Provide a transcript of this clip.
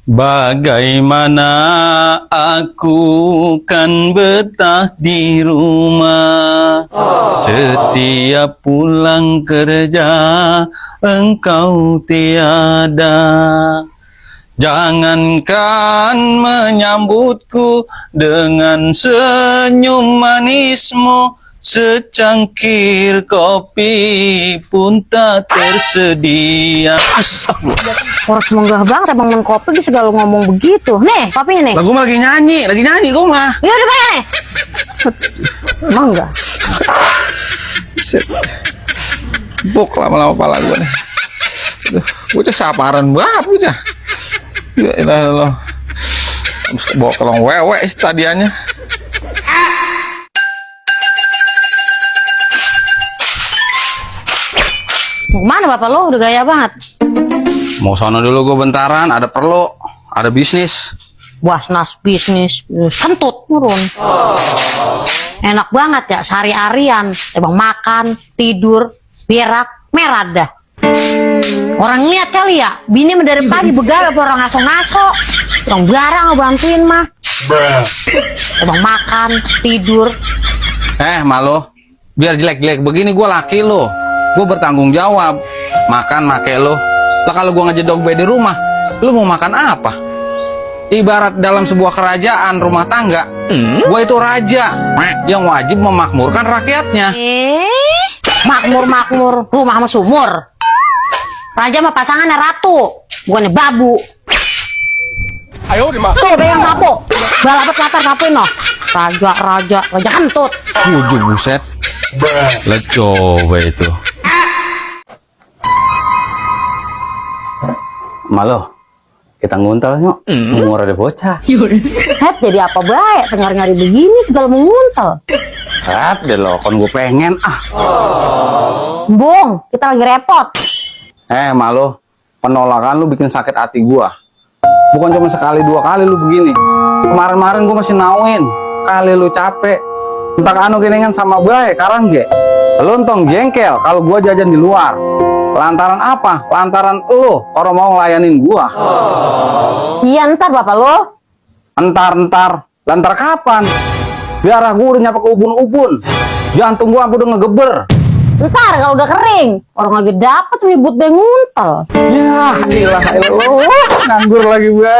Bagaimana aku kan betah di rumah, setiap pulang kerja engkau tiada. Jangankan menyambutku dengan senyum manismu, secangkir kopi pun tak tersedia. Orang semenggah banget emang minum kopi bisa kalau ngomong begitu. Nih, kopinya nih. Lagu lagi nyanyi kok mah. Ya udah bayar nih. Emang enggak? Buk lama-lama pala gue nih. Bocah saparan banget bocah. Ya ilah. Harus bawa ke long wewe stadiannya. Mau kemana bapak lo? Udah gaya banget. Mau sono dulu gue bentaran, ada perlu, ada bisnis. Buasnas bisnis, kentut nurun. Enak banget ya, sehari-harian. Emang makan, tidur, berak, merah dah. Orang lihat kali ya, bini dari pagi begal apa orang ngaso-ngaso. Orang barang ngebantuin mah. Emang makan, tidur. Malu, biar jelek-jelek begini gue laki lo. Gue bertanggung jawab. Makan make lo. Lah kalau gue ngejedok di rumah, lo mau makan apa? Ibarat dalam sebuah kerajaan rumah tangga, gue itu raja yang wajib memakmurkan rakyatnya. Makmur, rumah sama sumur. Raja mah pasangannya ratu, bukannya babu. Tuh pegang sapu, balapet latar sapuin noh. Raja kentut. Ujung buset. Lah coba itu. Malo, kita nguntal nyok. Umur ada bocah. Jadi apa baik, nyari begini segala menguntal. Deh lo, kon gue pengen Bung, kita lagi repot. Malo, penolakan lu bikin sakit hati gua. Bukan cuma sekali dua kali lu begini. Kemarin-kemarin gua masih nauin. Kali lu capek. Entah anu gini kan sama baik, karang ge. Lu entong jengkel kalau gua jajan di luar. Lantaran apa? Lantaran lu orang mau ngelayanin gua. Iya ntar bapak lo. Entar. Lantar kapan? Biar gua udah nyapa ke ubun-ubun. Jantung gua udah ngegeber. Ntar kalau udah kering, orang lagi dapet ribut deh nguntel. Ya, ilah nganggur lagi gue.